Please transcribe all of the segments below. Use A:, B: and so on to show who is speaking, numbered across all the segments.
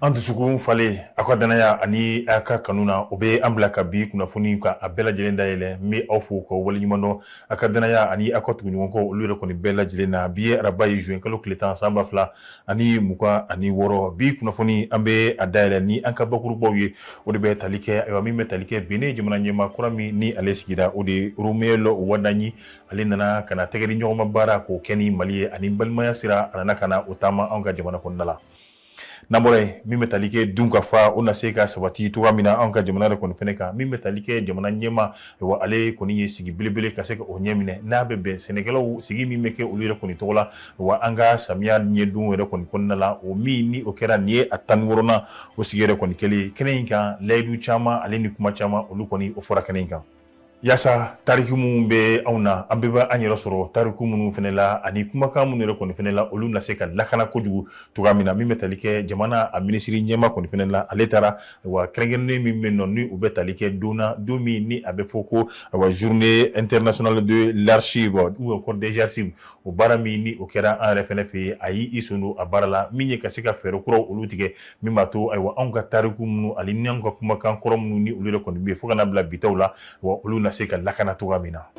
A: An dusukun falen aw ka danaya ani aw ka kanu na, o bɛ an bila ka bi kunnafoni ka a bɛɛ lajɛlen dayɛlɛ. N bɛ aw fo k'aw waleɲuman dɔn aw ka danaya ani aw ka tuguɲɔgɔn kɔ olu yɛrɛ kɔni bɛɛ lajɛlen na. Bi ye araba ye, juin kalo tile 10 san 2026. Bi kunnafoni, an bɛ a dayɛlɛ ni an ka bakurubaw ye. O de bɛ tali kɛ, ayiwa, min bɛ tali kɛ Benin jamana ɲɛmaa kura min ni ale sigira, o de ye Romuald Wadagni. Ale nana ka na tɛgɛ di ɲɔgɔnma baara k'o kɛ ni Mali ye ani balimaya sira. A nana ka na o taama anw ka jamana kɔnɔna la. N'an bɔra yen, min bɛ tali kɛ dunkafa, o na se ka sabati cogoya min na anw ka jamana yɛrɛ kɔni fɛnɛ kan, min bɛ tali kɛ jamana ɲɛmaa, wa ale kɔni ye sigi belebele ka se ka o ɲɛ minɛ, n'a bɛ bɛn sɛnɛkɛlaw sigi min bɛ kɛ olu yɛrɛ kɔni tɔgɔ la, wa an ka samiya ɲɛdon yɛrɛ kɔni kɔnɔna la, o min ni o kɛra nin ye a 16nan o sigi yɛrɛ kɔni kɛlen kɛnɛ in kan. Layidu caman ale ni kuma caman, olu kɔni o fɔra kɛnɛ in kan. Yaasa tariku minnu bɛ anw na, an bɛɛ bɛ an yɛrɛ sɔrɔ tariku minnu fana la ani kumakan minnu yɛrɛ kɔni fana la, olu na se ka lakana kojugu cogoya min na, min bɛ tali kɛ jamana a minisiri ɲɛmaa kɔni fana la, ale taara wa kɛrɛnkɛrɛnnen min bɛ nɔ ni u bɛ tali kɛ don na, don min ni a bɛ fɔ ko ayiwa journée internationale de l'archive ou encore des archives. O baara min ni o kɛra an yɛrɛ fana fɛ yen, a y'i sen don a baara la, min ye ka se ka fɛɛrɛ kuraw olu tigɛ, min b'a to, ayiwa, anw ka tariku minnu ani n'anw ka kumakan kɔrɔ minnu ni olu yɛrɛ kɔni bɛ yen fo ka na bila bitaw la, wa olu na se ka lakana cogoya min na.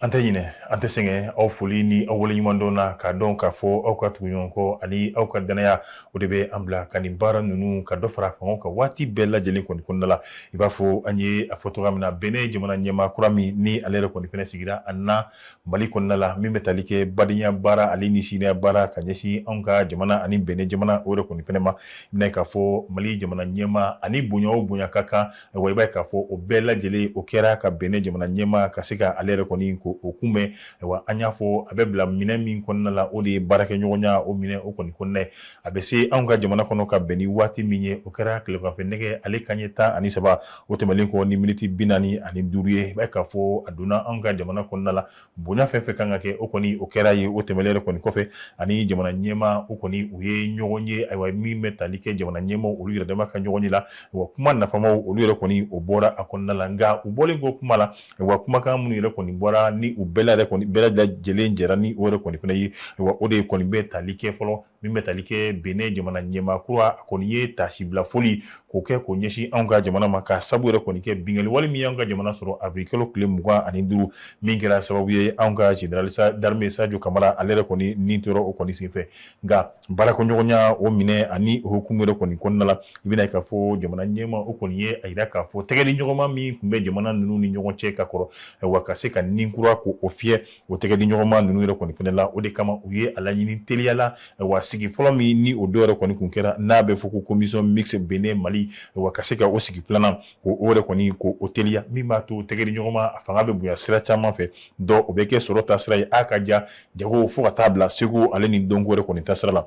A: An tɛ ɲinɛ, an tɛ sɛgɛn aw foli ni aw waleɲuman dɔn na, k'a dɔn k'a fɔ aw ka tuguɲɔgɔn kɔ ani aw ka danaya, o de bɛ an bila ka nin baara ninnu ka dɔ fara fanga kan waati bɛɛ lajɛlen kɔni kɔnɔna la. I b'a fɔ an ye a fɔ cogoya min na, Benin jamana ɲɛmaa kura min ni ale yɛrɛ kɔni fɛnɛ sigira, a na Mali kɔnɔna la, min bɛ tali kɛ badenya baara ale ni sinaya baara ka ɲɛsin anw ka jamana ani Benin jamana o yɛrɛ kɔni fɛnɛ ma, n'a k'a fɔ Mali jamana ɲɛmaa ani bonya o bonya ka kan, wa i b'a ye k'a fɔ o bɛɛ lajɛlen o kɛra ka Benin jamana ɲɛmaa ka se ka ale yɛrɛ kɔni ko o kunbɛn. Wa an y'a fɔ a bɛ bila minɛn min kɔnɔna la, o de ye baarakɛɲɔgɔnya o minɛn o kɔni kɔnɔna ye. A bɛ se anw ka jamana kɔnɔ ka bɛn ni waati min ye, o kɛra tileganfɛ nɛgɛ ale kanɲɛ 13, o tɛmɛnen kɔ ni miniti 45 ye. I b'a ye k'a fɔ a donna anw ka jamana kɔnɔna la, bonya fɛn fɛn kan ka kɛ, o kɔni o kɛra ye. O tɛmɛnen yɛrɛ kɔni kɔfɛ, ani jamana ɲɛmaa o kɔni u ye ɲɔgɔn ye. Ayiwa, min bɛ tali kɛ jamana ɲɛmaaw olu yɛrɛ dama ka ɲɔgɔn ye la, wa kuma nafamaw olu yɛrɛ kɔni o bɔra a kɔnɔna la. Nka u bɔlen kɔ kuma la, wa kumakan minnu yɛrɛ kɔni bɔra ni u bɛɛ yɛrɛ kɔni bɛɛ lajɛlen jɛra ni o yɛrɛ kɔni fana ye, wa o de kɔni bɛ tali kɛ fɔlɔ, min bɛ tali kɛ Benin jamana ɲɛmaa kura, a kɔni ye taasibila foli k'o kɛ k'o ɲɛsin anw ka jamana ma, ka sabu yɛrɛ kɔni kɛ binkanni wale min y'anw ka jamana sɔrɔ avril kalo tile 25, min kɛra sababu ye anw ka général d'armée Sadio Kamara, ale yɛrɛ kɔni ni tora o kɔni senfɛ. Nka baarakɛɲɔgɔnya o minɛ ani o hukumu yɛrɛ kɔni kɔnɔna la, i bɛna ye k'a fɔ jamana ɲɛmaa o kɔni ye a jira k'a fɔ tɛgɛ di ɲɔgɔnma min tun bɛ jamana ninnu ni ɲɔgɔn cɛ ka kɔrɔ, wa ka se ka ni kura ko o fiyɛ o tɛgɛ di ɲɔgɔnma ninnu yɛrɛ kɔni fana la. O de kama u ye a laɲini teliya la, wa sigi fɔlɔ min ni o dɔw yɛrɛ kɔni kun kɛra, n'a bɛ fɔ ko commission mixte Benin Mali, wa ka se ka o sigi filanan ko o yɛrɛ kɔni ko o teliya, min b'a to tɛgɛ di ɲɔgɔnma a fanga bɛ bonya sira caman fɛ. Dɔ o bɛ kɛ sɔrɔ ta sira ye, a ka ja jago fo ka taa bila seko ale ni dɔnko yɛrɛ kɔni ta sira la.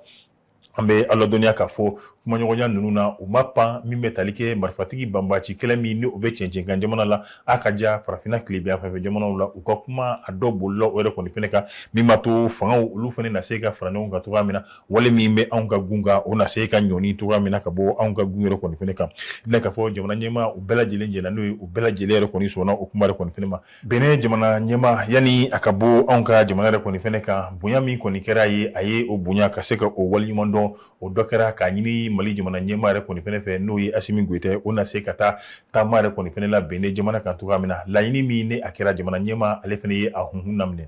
A: An bɛ aw ladɔnniya k'a fɔ kumaɲɔgɔnya ninnu na, u ma pan min bɛ tali kɛ marifatigi banbaci kɛlɛ min ni o bɛ cɛncɛnkan jamana la, a ka ja farafinna tilebin fan fɛ jamanaw la. U ka kuma a dɔ bolila o yɛrɛ kɔni fɛnɛ kan, min b'a to fangaw olu fɛnɛ na se ka fara ɲɔgɔn kan cogoya min na, wale min bɛ anw ka gun kan, o na se ka ɲɔni cogoya min na ka bɔ anw ka gun yɛrɛ kɔni fɛnɛ kan. I bɛna k'a fɔ jamana ɲɛmaa u bɛɛ lajɛlen jɛna n'o ye, u bɛɛ lajɛlen yɛrɛ kɔni sɔnna o kuma yɛrɛ kɔni fɛnɛ ma. Benin jamana ɲɛmaa, yanni a ka bɔ anw ka jamana yɛrɛ kɔni fɛnɛ kan, bonya min kɔni kɛra ye, a ye o bonya ka se ka o waleɲuman dɔn. O dɔ kɛra k'a ɲini Mali jamana ɲɛmaa yɛrɛ kɔni fɛnɛ fɛ, n'o ye Asimi Goyita, o na se ka taa taama yɛrɛ kɔni fɛnɛ la Benin jamana kan cogoya min na. Laɲini min ni a kɛra, jamana ɲɛmaa ale fɛnɛ ye a hunhun daminɛ.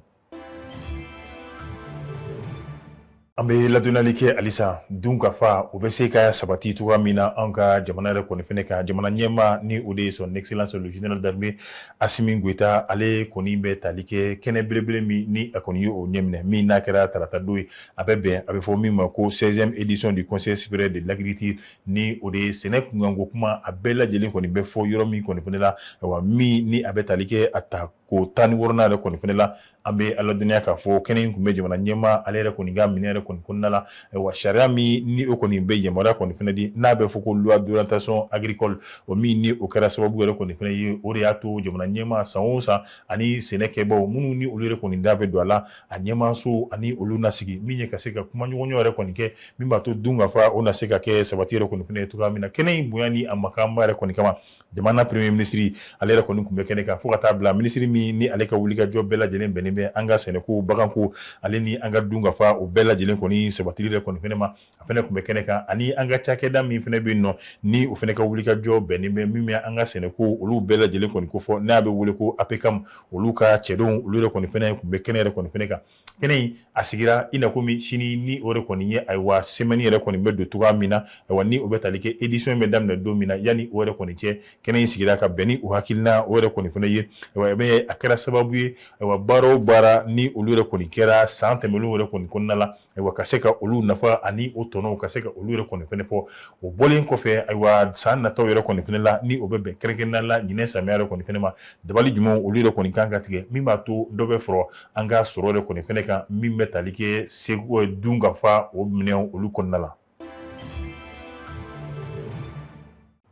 A: An bɛ ladɔnniyali kɛ halisa dunkafa o bɛ se ka sabati cogoya min na anw ka jamana yɛrɛ kɔni fɛnɛ kan. Jamana ɲɛmaa ni o de ye son excellence le général d'armée Asimi Goyita, ale kɔni bɛ tali kɛ kɛnɛ belebele min ni a kɔni ye o ɲɛminɛ, min n'a kɛra tarata don ye, a bɛ bɛn a bɛ fɔ min ma ko 16e édition du conseil supérieur de l'agriculture, ni o de ye sɛnɛ kunkanko kuma a bɛɛ lajɛlen kɔni bɛ fɔ yɔrɔ min kɔni fɛnɛ la, wa min ni a bɛ tali kɛ a ta ko 16nan yɛrɛ kɔni fɛnɛ la. An bɛ aw ladɔnniya k'a fɔ kɛnɛ in tun bɛ jamana ɲɛmaa ale yɛrɛ kɔni ka minɛ yɛrɛ kɔni kɔnɔna la. Wa sariya min ni o kɔni bɛ yamaruya kɔni fɛnɛ di, n'a bɛ fɔ ko loi d'orientation agricole, o min ni o kɛra sababu yɛrɛ kɔni fɛnɛ ye, o de y'a to jamana ɲɛmaa san o san ani sɛnɛkɛbaw minnu ni olu yɛrɛ kɔni da bɛ don a la, a ɲɛmaaso ani olu na sigi, min ye ka se ka kumaɲɔgɔnya yɛrɛ kɔni kɛ, min b'a to dunkafa o na se ka kɛ sabati yɛrɛ kɔni fɛnɛ ye cogoya min na. Kɛnɛ in bonya ni a makanba yɛrɛ kɔni kama, jamana premier ministre ale yɛrɛ kɔni tun bɛ kɛnɛ kan, fo ka taa bila minisiri min min ni ale ka wulikajɔ bɛɛ lajɛlen bɛnnen bɛ an ka sɛnɛko, baganko ale ni an ka dunkafa o bɛɛ lajɛlen kɔni sabatili yɛrɛ kɔni fɛnɛ ma, a fɛnɛ tun bɛ kɛnɛ kan. Ani an ka cakɛda min fɛnɛ bɛ yen nɔ, ni o fɛnɛ ka wulikajɔ bɛnnen bɛ min bɛ an ka sɛnɛko olu bɛɛ lajɛlen kɔni kofɔ, n'a bɛ wele ko APCAM, olu ka cɛdenw olu yɛrɛ kɔni fɛnɛ tun bɛ kɛnɛ yɛrɛ kɔni fɛnɛ kan. Kɛnɛ in a sigira i na komi sini ni o yɛrɛ kɔni ye, ayiwa, semaine yɛrɛ kɔni bɛ don cogoya min na, ayiwa, ni o bɛ tali kɛ édition bɛ daminɛ don min na, yanni o yɛrɛ kɔni cɛ, kɛnɛ in sigira ka bɛn ni o hakilina o yɛrɛ kɔni fɛnɛ ye. Ayiwa, a kɛra sababu ye, ayiwa, baara o baara ni olu yɛrɛ kɔni kɛra san tɛmɛnlenw yɛrɛ kɔni kɔnɔna la, ayiwa, ka se ka olu nafa ani o tɔnɔw ka se ka olu yɛrɛ kɔni fɛnɛ fɔ. O bɔlen kɔfɛ, ayiwa, san nataw yɛrɛ kɔni fɛnɛ la, ni o bɛ bɛn kɛrɛnkɛrɛnnenya la ɲinɛ samiya yɛrɛ kɔni fɛnɛ ma, dabali jumɛnw olu yɛrɛ kɔni kan ka tigɛ min b'a to dɔ bɛ fara an ka sɔrɔ yɛrɛ kɔni fɛnɛ kan, min bɛ tali kɛ segu dunkafa o minɛnw olu kɔnɔna la.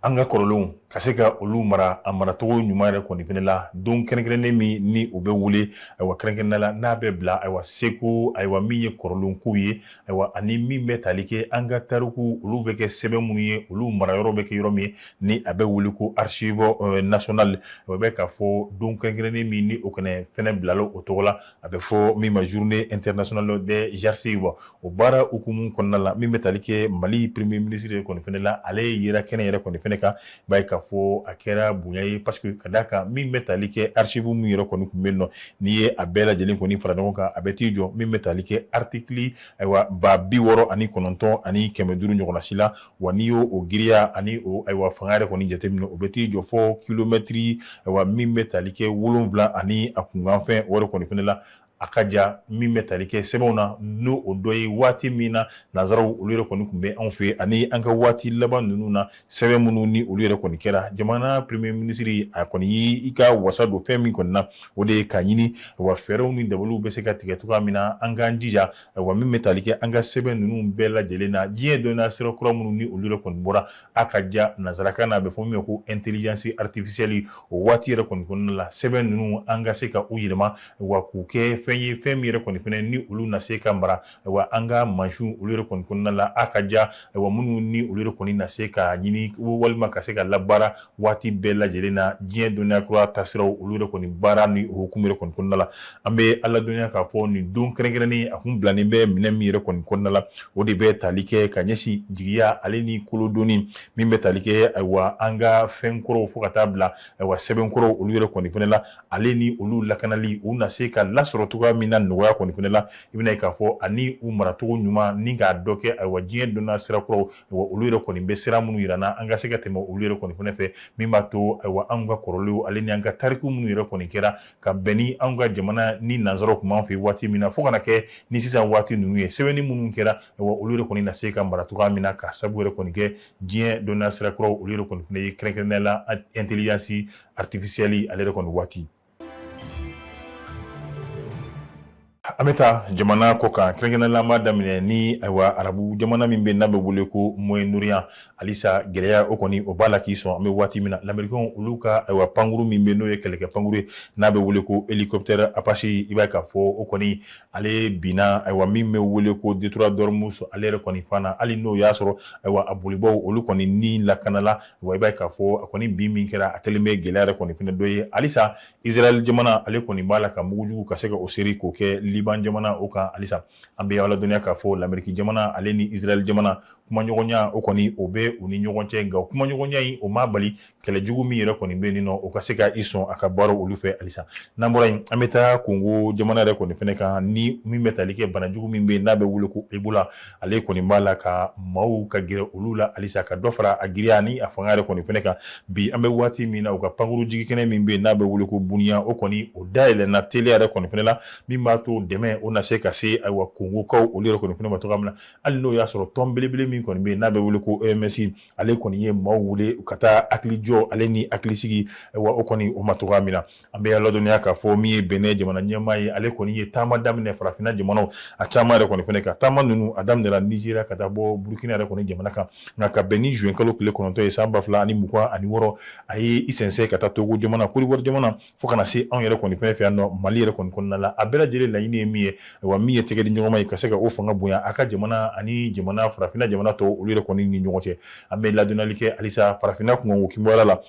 A: An ka kɔrɔlenw ka se ka olu mara a maracogo ɲuman yɛrɛ kɔni fɛnɛ la, don kɛrɛnkɛrɛnnen min ni o bɛ wele, ayiwa, kɛrɛnkɛrɛnnenya la n'a bɛ bila, ayiwa, seko, ayiwa, min ye kɔrɔlen kow ye, ayiwa, ani min bɛ tali kɛ an ka tariku olu bɛ kɛ sɛbɛn minnu ye, olu mara yɔrɔ bɛ kɛ yɔrɔ min ni a bɛ wele ko archive nationale. O bɛ k'a fɔ don kɛrɛnkɛrɛnnen min ni o kɛnɛ fɛnɛ bilala o tɔgɔ la, a bɛ fɔ min ma journée internationale des archives. O baara hukumu kɔnɔna la, min bɛ tali kɛ Mali premier ministre yɛrɛ kɔni fɛnɛ la, ale yera kɛnɛ yɛrɛ kɔni fɛnɛ kan. B'a ye k'a fɔ a kɛra bonya ye, parce que ka d'a kan min bɛ tali kɛ archive min yɛrɛ kɔni tun bɛ yen nɔ, n'i ye a bɛɛ lajɛlen kɔni fara ɲɔgɔn kan, a bɛ t'i jɔ min bɛ tali kɛ article, ayiwa, 66500 ɲɔgɔnna si la. Wa n'i y'o o giriya ani o, ayiwa, fanga yɛrɛ kɔni jateminɛ, o bɛ t'i jɔ fɔ kilomɛtiri, ayiwa, min bɛ tali kɛ 7 ani a kunkanfɛn o yɛrɛ kɔni fɛnɛ la. A ka ja min bɛ tali kɛ sɛbɛnw na, n'o o dɔ ye waati min na nansaraw olu yɛrɛ kɔni tun bɛ anw fɛ, ani an ka waati laban ninnu na sɛbɛn minnu ni olu yɛrɛ kɔni kɛra. Jamana premier ministre a kɔni y'i ka wasa don fɛn min kɔni na, o de ye k'a ɲini, wa fɛɛrɛw ni dabaliw bɛ se ka tigɛ cogoya min na an k'an jija, ayiwa, min bɛ tali kɛ an ka sɛbɛn ninnu bɛɛ lajɛlen na. Diɲɛ dɔnniya sira kura minnu ni olu yɛrɛ kɔni bɔra, a ka ja nansarakan na a bɛ fɔ min ma ko intelligence artificielle, o waati yɛrɛ kɔni kɔnɔna la, sɛbɛn ninnu an ka se ka u yɛlɛma wa k'u kɛ fɛn ye, fɛn min yɛrɛ kɔni fɛnɛ ni olu na se ka mara, ayiwa, an ka mansinw olu yɛrɛ kɔni kɔnɔna la, a ka ja, ayiwa, minnu ni olu yɛrɛ kɔni na se ka ɲini walima ka se ka labaara waati bɛɛ lajɛlen na diɲɛ dɔnniya kura taasiraw olu yɛrɛ kɔni baara ni o hukumu yɛrɛ kɔni kɔnɔna la. An bɛ a ladɔnniya k'a fɔ nin don kɛrɛnkɛrɛnnen a kun bilanen bɛ minɛn min yɛrɛ kɔni kɔnɔna la, o de bɛ tali kɛ ka ɲɛsin jigiya ale ni kolodonni min bɛ tali kɛ, ayiwa, an ka fɛn kɔrɔw fo ka taa bila, ayiwa, sɛbɛn kɔrɔw olu yɛrɛ kɔni fɛnɛ la, ale ni olu lakanali u na se ka lasɔrɔ cogoya min na nɔgɔya kɔni fɛnɛ la. I bɛna ye k'a fɔ ani u maracogo ɲuman ni k'a dɔ kɛ, ayiwa, diɲɛ dɔnniya sira kuraw, ayiwa, olu yɛrɛ kɔni bɛ sira minnu yira an na, an ka se ka tɛmɛ olu yɛrɛ kɔni fɛnɛ fɛ, min b'a to, ayiwa, anw ka kɔrɔlenw ale ni an ka tariku minnu yɛrɛ kɔni kɛra ka bɛn ni anw ka jamana ni nansaraw tun b'an fɛ waati min na fo ka na kɛ ni sisan waati ninnu ye, sɛbɛnni minnu kɛra, ayiwa, olu yɛrɛ kɔni na se ka mara cogoya min na, ka sabu yɛrɛ kɔni kɛ diɲɛ dɔnniya sira kuraw olu yɛrɛ kɔni fɛnɛ ye, kɛrɛnkɛrɛnnenya la intelligence artificielle ale yɛrɛ kɔni waati. An bɛ taa jamana kɔ kan, kɛrɛnkɛrɛnnenya la an b'a daminɛ ni, ayiwa, arabu jamana min bɛ n'a bɛ wele ko Moyen-Orient. Halisa gɛlɛya o kɔni o b'a la k'i sɔn. An bɛ waati min na, lamɛrikɛnw olu ka, ayiwa, pankuru min bɛ n'o ye kɛlɛkɛ pankuru ye n'a bɛ wele ko hélicoptère Apache, i b'a ye k'a fɔ o kɔni ale binna, ayiwa, min bɛ wele ko détroit d'Ormuz ale yɛrɛ kɔni fan na. Hali n'o y'a sɔrɔ, ayiwa, a bolibaw olu kɔni ni lakanala, wa i b'a ye k'a fɔ a kɔni bin min kɛra, a kɛlen bɛ gɛlɛya yɛrɛ kɔni fɛnɛ dɔ ye. Halisa Israël jamana ale kɔni b'a la ka mugujugu ka se ka o seri k'o kɛ Liban jamana o kan. Halisa an bɛ aw ladɔnniya k'a fɔ l'Amérique jamana ale ni Israël jamana kumaɲɔgɔnya o kɔni o bɛ u ni ɲɔgɔn cɛ, nka o kumaɲɔgɔnya in o ma bali kɛlɛjugu min yɛrɛ kɔni bɛ yen nɔ, o ka se ka i sɔn a ka baara olu fɛ. Halisa n'an bɔra yen, an bɛ taa Kongo jamana yɛrɛ kɔni fɛnɛ kan, ni min bɛ tali kɛ banajugu min bɛ yen n'a bɛ wele ko Ebola, ale kɔni b'a la ka maaw ka gɛrɛ olu la halisa, ka dɔ fara a giriya ni a fanga yɛrɛ kɔni fɛnɛ kan. Bi an bɛ waati min na, u ka pankuru jigi kɛnɛ min bɛ yen n'a bɛ wele ko Bunia, o kɔni o dayɛlɛnna teliya yɛrɛ kɔni fɛnɛ la, min b'a to dɛmɛ o na se ka se, ayiwa, Kongokaw olu yɛrɛ kɔni fɛnɛ ma cogoya min na. Hali n'o y'a sɔrɔ tɔn belebele min kɔni bɛ yen n'a bɛ wele ko OMS, ale kɔni ye maaw wele ka taa hakilijɔ ale ni hakilisigi, ayiwa, o kɔni o ma cogoya min na. An bɛ ladɔnniya k'a fɔ min ye Benin jamana ɲɛmaa ye, ale kɔni ye taama daminɛ farafinna jamanaw a caman yɛrɛ kɔni fɛnɛ kan. Taama ninnu a daminɛra Nizeriya ka taa bɔ Burukina yɛrɛ kɔni jamana kan, nka ka bɛn ni juin kalo tile 9 ye san 2026, a ye i sɛnsɛn ka taa Togo jamana, Côte d'Ivoire jamana, fo ka na se anw yɛrɛ kɔni fɛnɛ fɛ yan nɔ Mali yɛrɛ kɔni kɔnɔna la. A bɛɛ lajɛlen laɲini ye min ye, ayiwa, min ye tɛgɛ di ɲɔgɔn ma ye ka se ka o fanga bonya a ka jamana ani jamana farafinna jamana tɔw olu yɛrɛ kɔni ni ɲɔgɔn cɛ. An bɛ ladɔnniyali kɛ halisa farafinna kunkanko kibaruya la.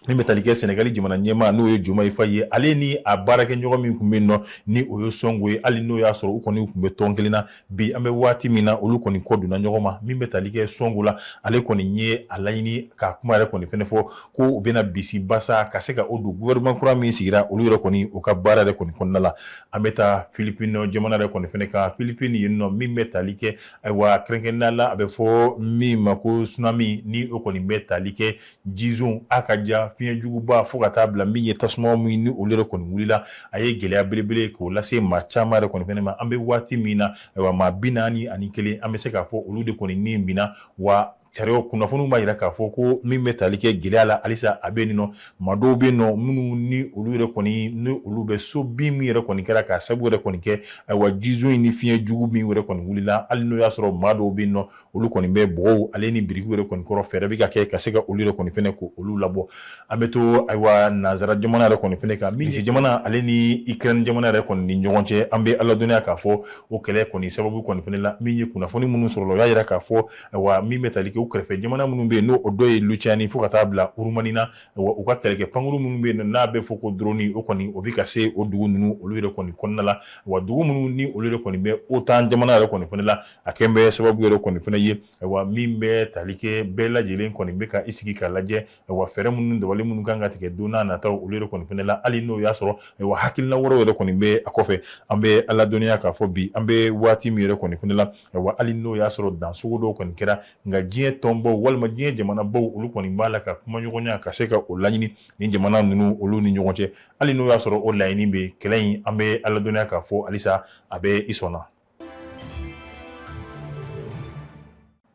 A: Min bɛ tali kɛ Senegali jamana ɲɛmaa n'o ye Diomaye Faye ye, ale ni a baarakɛɲɔgɔn min tun bɛ yen nɔ ni o ye Sonko ye, hali n'o y'a sɔrɔ u kɔni tun bɛ tɔn kelen na, bi an bɛ waati min na olu kɔni kɔ donna ɲɔgɔn ma. Min bɛ tali kɛ Sonko la, ale kɔni ye a laɲini ka kuma yɛrɛ kɔni fɛnɛ fɔ ko u bɛna bisi basa ka se ka o don gouvernement kura min sigira olu yɛrɛ kɔni u ka baara yɛrɛ kɔni kɔnɔna la. An bɛ taa Philippines jamana yɛrɛ kɔni fɛnɛ kan. Philippines yen nɔ, min bɛ tali kɛ ayiwa kɛrɛnkɛrɛnnenya la, a bɛ fɔ min ma ko tsunami, ni o kɔni bɛ tali kɛ jizon a ka ja fiɲɛjuguba fo ka taa bila min ye tasuma min ni olu yɛrɛ kɔni wulila, a ye gɛlɛya belebele k'o lase maa caman yɛrɛ kɔni fɛnɛ ma. An bɛ waati min na, ayiwa maa 41, an bɛ se k'a fɔ olu de kɔni ni binna. Wa sariya kunnafoniw b'a jira k'a fɔ ko min bɛ tali kɛ gɛlɛya la halisa a bɛ yen nɔ, maa dɔw bɛ yen nɔ minnu ni olu yɛrɛ kɔni ni olu bɛ so bin min yɛrɛ kɔni kɛra k'a sababu yɛrɛ kɔni kɛ ayiwa jizon in ni fiɲɛ jugu min yɛrɛ kɔni wulila, hali n'o y'a sɔrɔ maa dɔw bɛ yen nɔ olu kɔni bɛ bɔgɔw ale ni birikiw yɛrɛ kɔni kɔrɔ, fɛɛrɛ bɛ ka kɛ ka se ka olu yɛrɛ kɔni fɛnɛ ko olu labɔ. An bɛ to ayiwa nansara jamana yɛrɛ kɔni fɛnɛ kan, min jamana ale ni Ukraine jamana yɛrɛ kɔni ni ɲɔgɔn cɛ. An bɛ ala dɔnniya k'a fɔ o kɛlɛ kɔni sababu kɔni fɛnɛ la, min ye kunnafoni minnu sɔrɔla, o y'a jira k'a fɔ ayiwa min bɛ tali kɛ u kɛrɛfɛ jamana minnu bɛ yen n'o dɔ ye Lituanie fo ka taa bila Roumanie na, u ka kɛlɛkɛ pankuru minnu bɛ yen n'a bɛ fɔ ko drone, o kɔni o bɛ ka se o dugu ninnu olu yɛrɛ kɔni kɔnɔna la. Wa dugu minnu ni olu yɛrɛ kɔni bɛ OTAN jamana yɛrɛ kɔni fɛnɛ la, a kɛn bɛ sababu yɛrɛ kɔni fɛnɛ ye ayiwa min bɛ tali kɛ bɛɛ lajɛlen kɔni bɛ ka i sigi k'a lajɛ ayiwa fɛɛrɛ minnu dabali minnu kan ka tigɛ don n'a nataw olu yɛrɛ kɔni fɛnɛ la, hali n'o y'a sɔrɔ ayiwa hakilina wɛrɛw yɛrɛ kɔni bɛ a kɔfɛ. An bɛ ala dɔnniya k'a fɔ bi an bɛ waati min yɛrɛ kɔni fɛnɛ la, ayiwa hali n'o y'a sɔrɔ dansogo dɔw kɔni kɛra, nka diɲɛ tɔnbaw walima diɲɛ jamanabaw olu kɔni b'a la ka kumaɲɔgɔnya ka se ka o laɲini ni jamana ninnu olu ni ɲɔgɔn cɛ, hali n'o y'a sɔrɔ o laɲini bɛ kɛlɛ in, an bɛ ala dɔnniya k'a fɔ halisa a bɛ i sɔnna.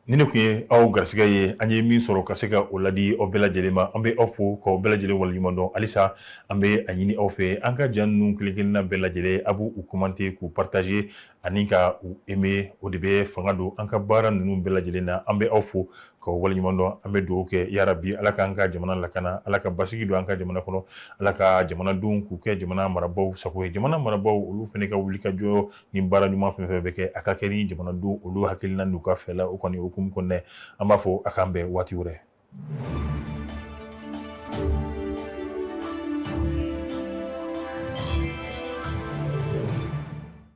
A: Ni ne tun ye aw garisɛgɛ ye, an ye min sɔrɔ ka se ka o ladi aw bɛɛ lajɛlen ma, an bɛ aw fo k'aw bɛɛ lajɛlen waleɲuman dɔn. Halisa an bɛ a ɲini aw fɛ, an ka ja ninnu kelen kelenna bɛɛ lajɛlen a b'u commenter, k'u partager ani ka u aimer, o de bɛ fanga don an ka baara ninnu bɛɛ lajɛlen na. An bɛ aw fo k'aw waleɲuman dɔn, an bɛ dugawu kɛ yarabi Ala k'an ka jamana lakana, Ala ka basigi don an ka jamana kɔnɔ, Ala ka jamanadenw k'u kɛ jamana marabaaw sago ye, jamana marabaaw olu fana ka wuli ka jɔ ni baara ɲuman fɛn fɛn bɛ kɛ, a ka kɛ ni jamanadenw olu hakilina n'u ka fɛla. O kɔni hukumu kɔnɔna, an b'a fɔ a k'an bɛn waati wɛrɛ.